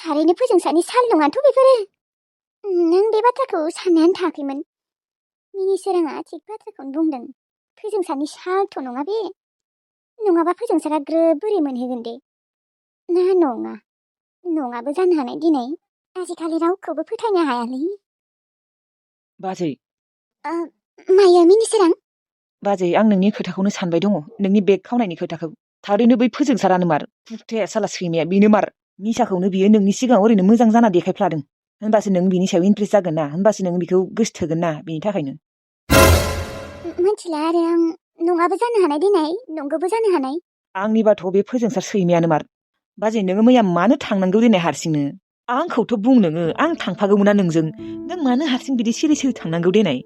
थारैनो फोजोंसारनि साल नङाथ' बेफोरो। नों बे बाथ्राखौ साननायानो थाङाखैमोन। मिनिसोराङा थिग बाथ्राखौनो बुंदों। फोजोंसारनि सालथ' नङा बे। नङाबा फोजोंसारा ग्रोब बोरै मोनहैगोन दे। ना नङा? नङाबो जानो हानाय दिनै। आजिखालि रावखौबो फोथायनो हायालै। बाजै मायो मिनिसोरां? बाजै आं नोंनि खोथाखौनो सानबाय दङ, नोंनि बेग खावनायनि खोथाखौ। थारैनो बै फोजोंसारानो मार, कुर्ताया साला सैमाया बेनो मार। निसाखौनो बियो नोंनि सिगाङाव ओरैनो मोजां जाना देखायफ्लादों। होनबासो नों बिनि सायाव इन्ट्रेस्ट जागोन ना, होनबासो नों बिखौ गोसथोगोन ना, बिनि थाखायनो। मिथिला आरो आं। नङाबो जानो हानाय दिनै, नंगौबो जानो हानाय। आंनिबाथ' बे फोजोंसार सैमायानो मार। बाजै नोङो मैया मानो थांनांगौ दिनै हारसिंनो? आंखौथ' बुं नोङो, आं थांफागौमोन ना नोंजों। नों मानो हारसिं बिदि सिरि सिरि थांनांगौ दिनै?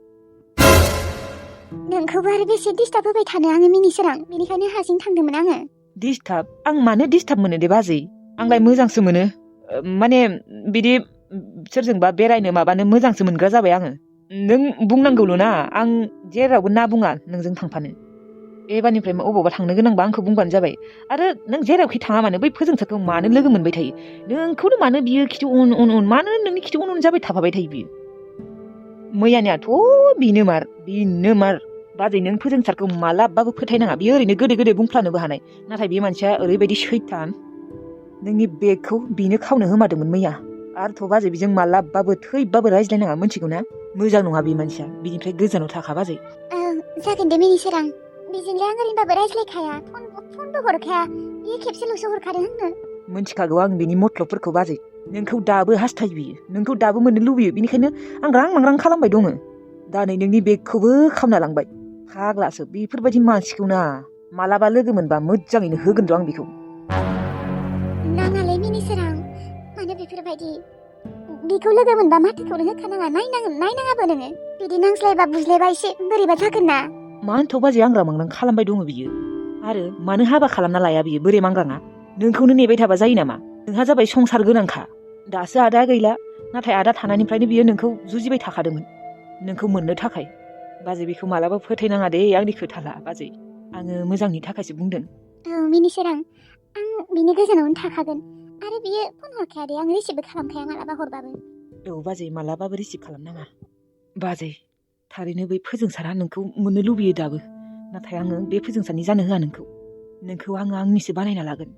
नोंखौबो आरो बेसे डिस्टार्ब होबाय थानो आङो मिनिसोरां, बेनिखायनो हारसिं थांदोंमोन आङो। डिस्टार्ब? आं मानो डिस्टार्ब मोनो दे बाजै? आंलाय मोजांसो मोनो। माने बिदि सोरजोंबा बेरायनो माबानो मोजांसो मोनग्रा जाबाय आङो। नों बुंनांगौल' ना, आं जेरावबो ना बुङा नोंजों थांफानो। एबारनिफ्राय अबावबा थांनो गोनांबा आंखौ बुंबानो जाबाय। आरो नों जेरावखि थाङा मानो बै फोजोंसारखौ मानो लोगो मोनबाय थायो? नोंखौनो मानो बियो खिथु उन उन उन मानो नोंनि खिथु उन उन जाबाय थाफाबाय थायो बियो? मैयानियाथ' बिनो मार। बाजै नों फोजोंसारखौ मालाबाबो फोथायनाङा, बियो ओरैनो गोदै गोदै बुंफ्लानोबो हानाय। नाथाय बे मानसिया ओरैबायदि सैथान। नोंनि बेगखौ बिनो खावनो होमारदोंमोन मैया। आरोथ' बाजै बिजों मालाबाबो थैबाबो रायज्लायनाङा, मिथिगौ ना? मोजां नङा बे मानसिया, बिनिफ्राय गोजानाव थाखा बाजै। जागोन दे मिनिसोरां। बेजोंलाय आं ओरैनोबाबो रायज्लायखाया, फनबो हरखाया। बियो खेबसेल'सो हरखादों आंनो। मिथिखागौ आं बिनि मत्लबफोरखौ बाजै। नोंखौ दाबो हास्थायो बियो, नोंखौ दाबो मोननो लुबैयो, बेनिखायनो आं रां मांरां खालामबाय दङ। दा नै नोंनि बेगखौबो खावना लांबाय। फाग्लासो, बेफोरबायदि मानसिखौ ना मालाबा लोगो मोनबा मोजाङैनो होगोन र' आं बेखौ। नाङालै मिनिसोरां, मानो बेफोरबायदि? बेखौ लोगो मोनबा माथोखौनो होखानाङा, नायनाङाबो नोङो। बिदि नांज्लायबा बुज्लायबा एसे बोरैबा जागोन ना। मानोथ' बाजै आंग्रा मांग्रां खालामबाय दङ बियो? आरो मानो हाबा खालामना लाया बियो बोरै मांग्राङा? नोंखौनो नेबाय थाबा जायो नामा? नोंहा जाबाय संसार गोनांखा। दासो आदा गैला, नाथाय आदा थानायनिफ्रायनो बियो नोंखौ जुजिबाय थाखादोंमोन, नोंखौ मोननो थाखाय। बाजै बेखौ मालाबा फोथायनाङा दे, आंनि खोथा ला बाजै। आङो मोजांनि थाखायसो बुंदों। मिनिसोरां, आं बिनि गोजानावनो थाखागोन। आरो बियो फन हरखाया दे, आं रिसिभबो खालामखाया मालाबा हरबाबो। औ बाजै, मालाबाबो रिसिभ खालामनाङा। बाजै थारैनो बै फोजोंसारा नोंखौ मोननो लुबैयो दाबो। नाथाय आङो बे फोजोंसारनि जानो होआ नोंखौ आङो आंनिसो बानायना लागोन।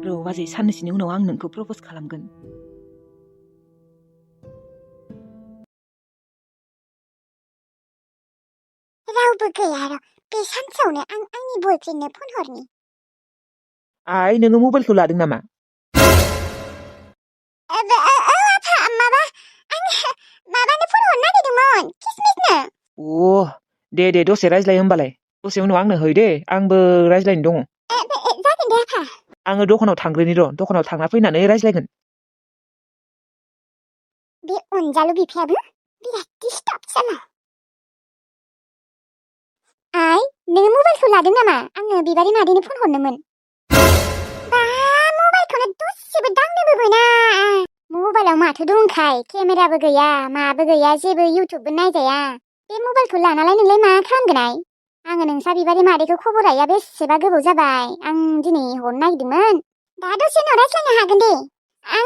र' बाजै, साननैसोनि उनाव आं नोंखौ प्रप'ज खालामगोन। रावबो गैया र', बे सानसेयावनो आं आंनि बयफ्रेन्डनो फन हरनि। आइ, नोङो मबाइलखौ लादों नामा? माबानो फन हरनो नागिरदोंमोन, किसमिसनो। दे दसे रायज्लाय होमबालाय। दसे उनाव आंनो है दे, आंबो रायज्लायनो दङ। जागोन दे आफा। आङो दखानाव थांग्रोनि र', दखानाव थांना फैनानै रायज्लायगोन। बे अनजालु बिफायाबो बिराद डिस्टार्ब जाना। आइ, नोङो मबाइलखौ लादों नामा? आङो बिबारि मादैनो फन हरनोमोन। बा, मबाइलखौनो दसेबो दांनोबो मोना। मबाइलाव माथो दंखाय, केमेराबो गैया, माबो गैया, जेबो इउटुबबो नायजाया। बे मबाइलखौ लानालाय नोंलाय मा खालामगोन आइ? आङो नोंसा बिबारि मादैखौ खबर लाया बेसेबा गोबाव जाबाय। आं दिनै हरनो नागिरदोंमोन। दा दसे उनाव रायज्लायनो हागोन दे। आं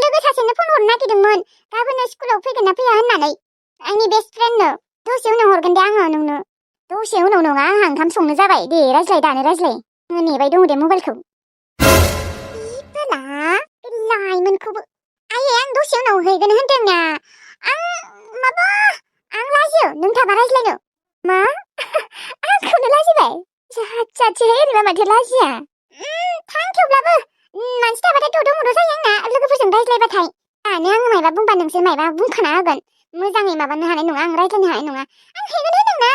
लोगो सासेनो फन हरनो नागिरदोंमोन, गाबोनो स्कुलाव फैगोन ना फैया होननानै। आंनि बेस्ट फ्रेन्डनो। दसे उनाव हरगोन दे आङो नोंनो। दसे उनाव नङा, आंहा ओंखाम संनो जाबाय। दे रायज्लाय, दानो रायज्लाय। आङो नेबाय दङ दे मबाइलखौ। लाइमोनखौबो। आयै, आं दसे उनाव हैगोन होनदोंना। आं लाजियो नों थाबा रायज्लायनो। मा? आंखौनो लाजिबाय? जाथिहाय ओरैबा माथो लाजिया। थां थेवब्लाबो मानसि थाबाथाय दद' मद' जायो आंना, लोगोफोरजों रायज्लायबाथाय। दानो आङो मायबा बुंबा नोंसोर मायबा बुंखाना होगोन। मोजाङै माबानो हानाय नङा, आं रायज्लायनो हानाय नङा। आं हैगोन होनदोंना।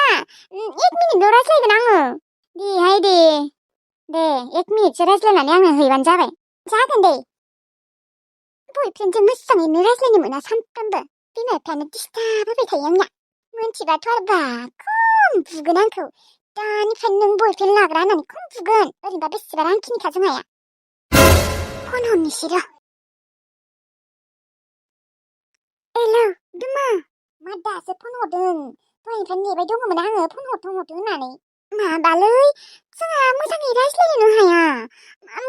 1 मिनिटल' रायज्लायगोन आङो। देहाय दे। 1 मिनिटसो रायज्लायनानै आङो हैबानो जाबाय। जागोन दे। बयफ्रेन्डजों मोजाङैनो रायज्लायनो मोना सानफ्रामबो। बिमा बिफायानो डिस्टार्ब होबाय थायो आंना। मोनथिबाथ' आरो बाखम बुगोन आंखौ। दानिफ्रायनो नों बयफ्रेन्ड लाग्रा होननानै खम बुगोन। ओरैनोबा बेसेबा रांखिनिखा जोंहाया। फन हरनोसै र'। हेलौ, दुमा। मा दासो फन हरदों? दहायनिफ्राय नेबाय दङमोन आङो, फन हरथों होननानै। माबालै, जोंहा मोजाङै रायज्लायनोनो हाया।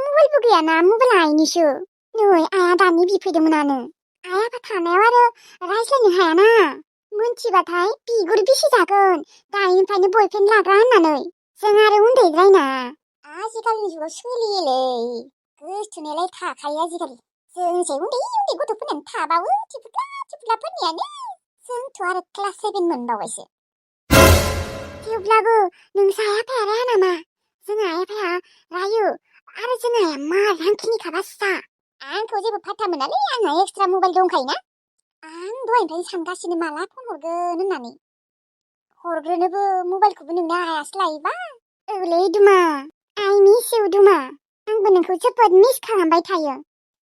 मबाइलबो गैयाना, मबाइला आइनिसो। नै आइया दानि बिफैदोंमोनानो आइ आफा थानायाव आरो रायज्लायनो हायाना मोनथिबाथाय बिगुर बिसि जागोन दानिफ्रायनो बयफ्रेन्ड लाग्रा होननानै जों आरो उन्दैद्रायना आजिखालिनि जुगाव सोलियोलै गोसथोनायालाय थाखायो आजिखालि जोंसै उन्दै उन्दै गथ'फोरनानो थाबावो थिफुदलाफोरनियानो जोंथ' आरो क्लास 7 मोनबावबायसो थेवब्लाबो नोंसा आइ आफाया राया नामा जोंहा आइ आफाया रायो आरो जोंहा आइया मा रांखिनिखा बासा आंखौ जेबो फात्ता मोनालै आंहा एक्सट्रा मबाइल दंखायोना आं दहायनिफ्रायनो सानगासिनो माला फन हरगोन होननानै हरग्रोनोबो मबाइलखौबो नोंनो आइयासो लायोबा औलै दुमा आइ मिस इउ दुमा आंबो नोंखौ जोबोद मिस खालामबाय थायो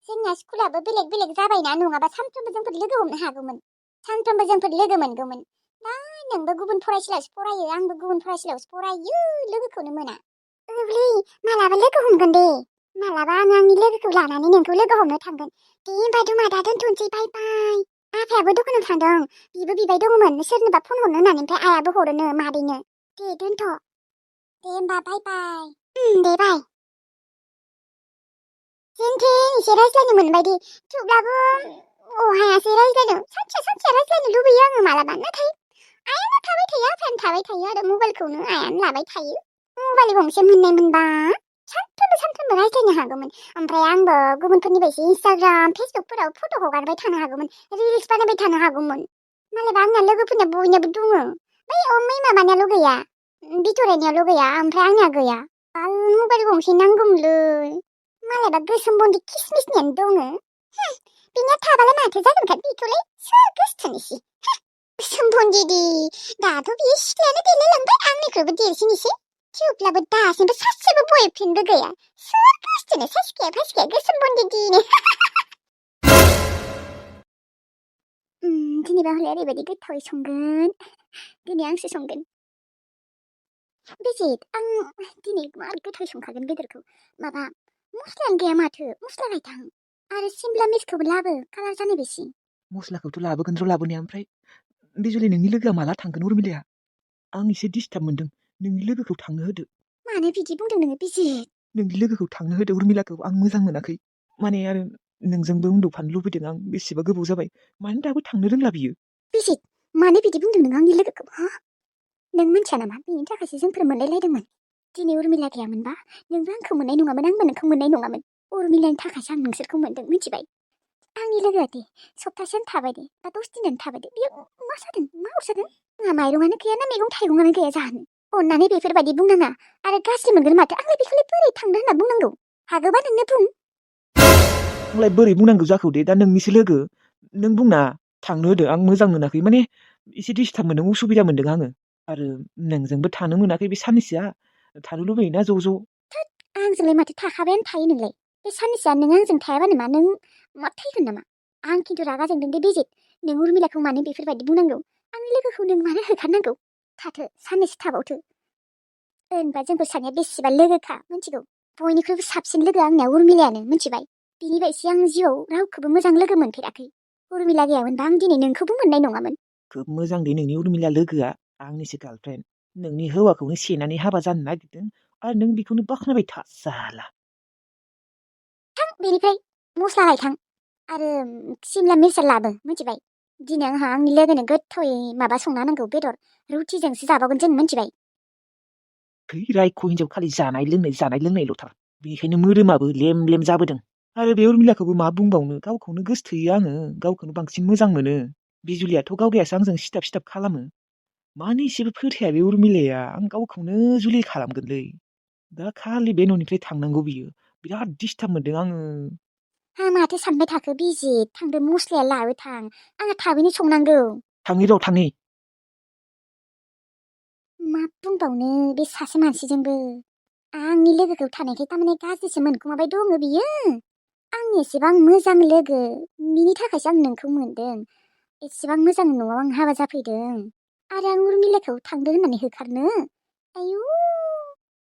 जोंना स्कुलाबो बेलेग बेलेग जाबायना नङाबा सानफ्रोमबो जोंफोर लोगो हमनो हागौमोन सानफ्रोमबो जोंफोर लोगो मोनगौमोन दा नोंबो गुबुन फरायसालियावसो फरायो आंबो गुबुन फरायसालियावसो फरायो लोगोखौनो मोना औलै मालाबा लोगो हमगोन दे मालाबा आं आंनि लोगोखौ लानानै नोंखौ लोगो हमनो थांगोन दे होमबा दुमा दा दोनथ'नोसै बाय बाय आफायाबो दखानाव थांदों बिबो बिबाय दङमोन सोरनोबा फन हरनो होननानै ओमफ्राय आइयाबो हरोनो मादैनो दे दोनथ' दे होमबा बाय बाय दे बाय जेनथेन एसे रायज्लायनो मोनबाय दे थेवब्लाबो अहायासै रायज्लायनो सानसेया रायज्लायनो लुबैयो आङो मालाबा नाथाय आइयानो थाबाय थायो आफायानो थाबाय थायो आरो मबाइलखौनो आइयानो लाबाय थायो मबाइल गंसे मोननाय मोनबा सानफ्रोमबो रायज्लायनो हागौमोन ओमफ्राय आंबो गुबुनफोरनि बायदि इन्स्टाग्राम फेसबुकफोराव फट' हगारबाय थानो हागौमन रिल्स बानायबाय थानो हागौमोन मालाबा आंना लोगोफोरना बयनाबो दङ बै माबानियाल' गैया बिथरायनियाल' गैया ओमफ्राय आंनिया गैया आल मबाइल गंसे नांगौमोनलै मालाबा गोसोम बन्दी किसमिसनियानो दङ बिनिया थाबालाय माथो जागोनखाय बेखौलाय सोर गोसथोनोसै गोसोम बन्दी दि दाथ' बियो सिख्लायानो देलायलांबाय आंनिख्रुइबो देरसिन एसे थेवब्लाबो दासिमबो सासेबो बयफ्रेन्डबो गैया सोर गोसथोनो सासेखाया गोसोम बन्दी दिनो दिनैबा हले ओरैबायदि गोथावै संगोन दिनै आंसो संगोन बेजित आं दिनै मार गोथावै संखागोन बेदरखौ माबा मस्लायानो गैया माथो मस्ला लायथां आरो सिमला मिर्चखौबो लाबो कालार जानाय बायदि मस्लाखौथ' लाबोगोन र' लाबोनाया ओमफ्राय बिजुलि नोंनि लोगोआ माला थांगोन उर्मिलाया आं एसे डिस्टार्ब मोनदों नोंनि लोगोखौ थांनो होदो मानो बिदि बुंदों नोङो बिजित नोंनि लोगोखौ थांनो होदो उर्मिलाखौ आं मोजां मोनाखै माने आरो नोंजोंबो उन्दुफानो लुबैदों आं बेसेबा गोबाव जाबाय मानो दाबो थांनो रोंला बियो बिजित मानो बिदि बुंदों नों आंनि लोगोखौ हा नों मिन्थिया नामा बेनि थाखायसो जोंफोर मोनलायलायदोंमोन दिनै उर्मिला गैयामोनबा नोंबो आंखौ मोननाय नङामोन आंबो नोंखौ मोननाय नङामोन उर्मिलानि थाखायसो आं नोंसोरखौ मोनदों मिथिबाय आंनि लोगोआ दे सप्तासेयानो थाबाय दे बा 10 दिनानो थाबाय दे बेयो मा जादों मा अरजादों आंहा माइरंआनो गैया ना मैगं थाइगंआनो गैया जाहोनो अननानै बेफोरबायदि बुंनाङा आरो गाज्रि मोनगोन माथो आंलाय बेखौलाय बोरै थांदों होनना बुंनांगौ हागोबा नोंनो बुं आंलाय बोरै बुंनांगौ जाखो दे दा नोंनिसो लोगो नों बुंना थांनो होदो आं मोजां मोनाखै माने एसे डिस्टार्ब मोनदों उसुबिदा मोनदों आङो आरो नोंजोंबो थानो मोनाखै बे साननैसोआ थानो लुबैयोना ज' आंजोंलाय माथो थाखाबायानो थायो नोंलाय बे साननैसोआ नों आंजों थायाबानो मा नों मा थैगोन नामा आं खिन्थु रागा जोंदों दे बिजित नों उर्मिलाखौ मानो बेफोरबायदि बुंनांगौ आंनि लोगोखौ नों मानो होखारनांगौ थाथो साननैसो थाबावथो होनबा जोंखौ सानैया बेसेबा लोगोखा मिथिगौ बयनिख्रुइबो साबसिन लोगो आंनिया उर्मिलायानो मिथिबाय बिनि बायदि आं जिउआव रावखौबो मोजां लोगो मोनफेराखै उर्मिला गैयामोनबा आं दिनै नोंखौबो मोननाय नङामोन खोब मोजां दे नोंनि उर्मिला लोगोआ आंनिसो गार्लफ्रेन्ड नोंनि हौवाखौनो सेनानै हाबा जानो नागिरदों आरो नों बेखौनो बाख्नायबाय था जाला थां बेनिफ्राय मस्ला लायथां आरो सिमला मिर्चा लाबो मिथिबाय दिनै आंहा आंनि लोगोनो गोथावै माबा संना नांगौ बेदर रुटिजोंसो जाबावगोन जों मिथिबाय थै रायख' हिनजाव खालि जानाय लोंनायल'थार बेनिखायनो मोदोमाबो लेम लेम जाबोदों आरो बे उर्मिलाखौबो मा बुंबावनो गावखौनो गोसथोयो आङो गावखौनो बांसिन मोजां मोनो बिजुलियाथ' गावगायासो आंजों सिथाब खालामो मानो एसेबो फोथाया बे उर्मिलाया आं गावखौनो जुलि खालामगोनलै दा खालि बे न'निफ्राय थांनांगौ बियो बिराद डिस्टार्ब मोनदों आङो हा माथो सानबाय थाखो बिजित थांदो मस्लाया लाबो थां आंहा थाबैनो संनांगौ थाङै मा बुंबावनो बे सासे मानसिजोंबो आंनि लोगोखौ थानायखाय तारमाने गाज्रिसो मोनखुमाबाय दङ बियो आंनि एसेबां मोजां लोगो बिनि थाखायसो आं नोंखौ मोनदों एसेबां मोजां न'आव आं हाबा जाफैदों आरो आं उर्मिलाखौ थांदो होननानै होखारनो आयु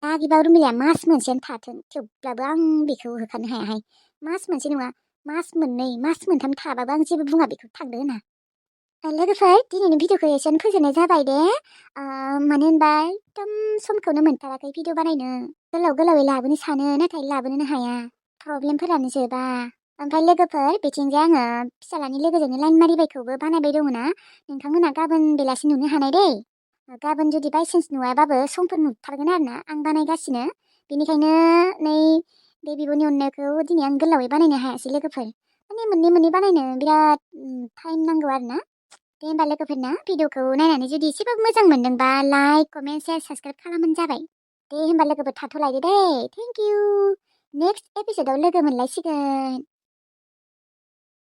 दागिबा उर्मिलाया मास मोनसेयानो थाथों थेवब्लाबो आं बेखौ होखारनो हायाहाय मास मोनसे नङा मास मोननै मास मोनथाम थाबाबो आं जेबो बुङा बेखौ थांदो होनना लोगोफोर दिनैनि भिडिअखौ एसेयावनो फोजोबनाय जाबाय दे मानो होनबा एकदम समखौनो मोनथाराखै भिडिअ बानायनो गोलावै लाबोनो सानो नाथाय लाबोनोनो हाया प्रब्लेमफोरानो जोबा ओमफ्राय लोगोफोर बिथिंजाय आङो फिसालानि लोगोजोंनो लाइन मारिबायखौबो बानायबाय दङ ना नोंथांमोना गाबोन बेलासि नुनो हानाय दै गाबोन जुदि बायसान्स नुवाबाबो समफोर नुथारगोन आरो ना आं बानायगासिनो बेनिखायनो नै बे बिब'नि अननायखौ दिनै आं गोलावै बानायनो हायासै लोगोफोर माने मोननै बानायनो बिराद टाइम नांगौ आरो ना दे होमबा लोगोफोरना भिडिअखौ नायनानै जुदि एसेबाबो मोजां मोनदोंबा लाइक कमेन्ट शेयार साबसक्राइब खालामबानो जाबाय दे होमबा लोगोफोर थाथ'लायदो दे थेंक इउ नेक्स्ट एपिसोडाव लोगो मोनलायसिगोन